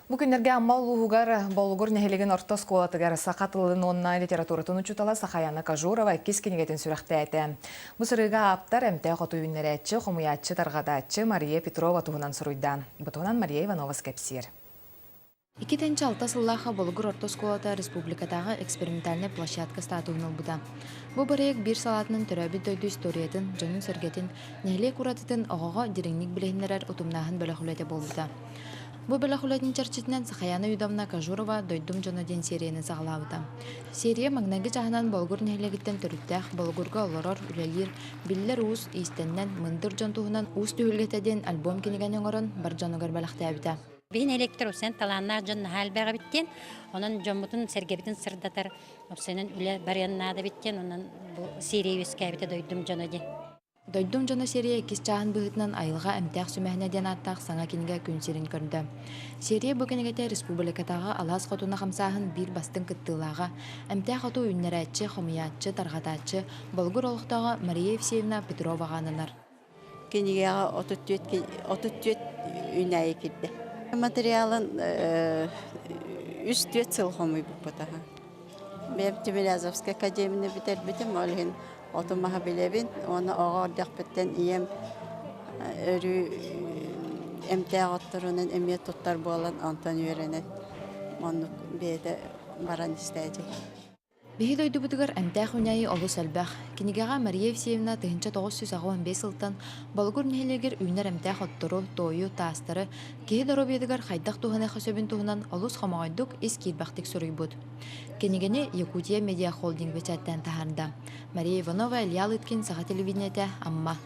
Бу күннэргэ Амма улууһугар Болугур нэһилигин орто оскуолатыгар саха тылын уонна литературатын учуутала Сахаяна Кожурова иккис кинигэтин сүрэхтээтэ. Бу сырыыга ааптар эмтээх оту үүннэрээччи, хомуйааччы, тарҕатааччы Мария Петрова туһунан суруйда. Бу туһунан Мария Иванова кэпсиир. 2006 сыллаахха Болугур орто оскуолата республикатааҕы экспериментальнай площадка статуһун ылбыта. Бу бырайыак биир салаатынан төрөөбүт дойду историятын, дьонун-сэргэтин, нэһилиэк уратытын оҕоҕо дириҥник билиһиннэрэр утумнааһын бөлөх үлэтэ буолбута. Бу бөлөх үлэтин чэрчитинэн Сахаяна Юдовна Кожурова «Дойдум дьоно» диэн сиэрийэни саҕалаабыта. Сиэрийэ маҥнайгы чааһынан Болугур нэһилиэгиттэн төрүттээх, Болугурга олорор, үлэлиир, биллэр уус, иистэннэн, мындыр дьон туһунан «Уус түһүлгэтэ» диэн альбом-кинигэни оҥорон бар дьонугар бэлэхтээбитэ. Биһин электр усэн талааннаах дьон наһаа элбэх эбит диэн, онон дьоммутун сэргэбитин сырдатар уопсайынан үлэ барыан наада эбит диэн, онон бу серия үөскээбитэ «Дойдум дьоно» диэн. Дойдум дьоно серия иккис чааһын быһыытынан «Айылҕа эмтээх сүмэһинэ» диэн ааттаах саҥа кинигэ күн сирин көрдө. Серия бу кинигэтэ республикатааҕы Алаас хотуна хамсааһын биир бастыҥ кыттыылааҕа, эмтээх оту үүннэрээччи, хомуйааччы, тарҕатааччы, Болугур олохтооҕо Мария Евсеевна Петроваҕа ананар. Кинигэҕэ 34 үүнээйи киирдэ. Материалын үс-түөрт сыл хомуйбуппут аһа. Бэйэм Тимирязевскай академияны бүтэрбитим, ол иһин оту-маһы билэбин уонна оҕо эрдэхпиттэн ийэм өрүү эмтээх отторунан эмиэ туттар буолан онтон үөрэнэн оннук бэйэтэ баран истээчи. Биһи дойдубутугар эмтээх үүнээйи олус элбэх. Кинигэҕэ Мария Евсеевна 1985 сылтан Болугур нэһилиэгэр үүнэр эмтээх оттору, туойу, таастары киһи доруобуйатыгар хайдах туһаныахха сөбүн туһунан олус хомоҕойдук, ис киирбэхтик суруйбут. Кинигэни Якутия медиахолдинг бэчээттээн таһаарда. Мария Иванова, Илья Лыткин, Саха телевидениетэ, Амма.